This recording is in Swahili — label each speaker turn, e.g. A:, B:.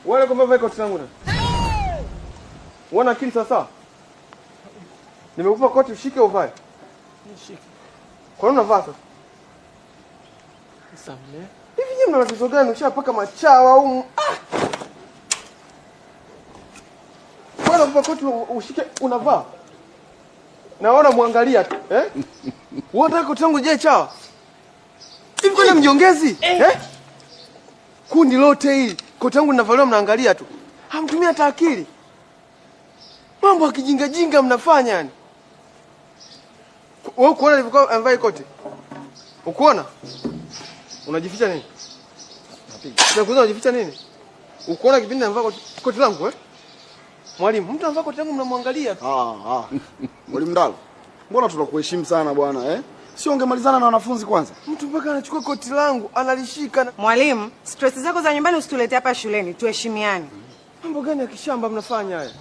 A: Wale kwa mvaa koti langu na. Unaona akili sasa? Nimekupa koti ushike uvae.
B: Nishike.
A: Kwa nini unavaa sasa?
B: Nisamehe.
A: Hivi nyinyi mna tatizo gani? Ushapaka machawa au ah! Bwana kupa koti ushike unavaa. Naona muangalia tu, eh? Wewe unataka koti langu je chawa? Hivi kwani mjiongezi? Eh? Kundi lote hili koti langu linavaliwa mnaangalia tu. Hamtumii hata akili. Mambo ya kijinga jinga mnafanya yani. Wewe kuona nilivyokuwa amevaa koti? Ukuona? Unajificha nini? Nakuuliza unajificha nini? Ukuona kipindi anavaa koti langu eh? Mwalimu, mtu anavaa koti langu mnamwangalia tu.
C: Ah, ah. Mwalimu Ndalo, mbona tunakuheshimu sana bwana eh? Sio ungemalizana na wanafunzi kwanza?
A: Mtu mpaka anachukua koti langu analishika na...
D: Mwalimu, stress zako za nyumbani usituletee hapa shuleni, tuheshimiane.
A: Mambo gani ya kishamba mnafanya haya?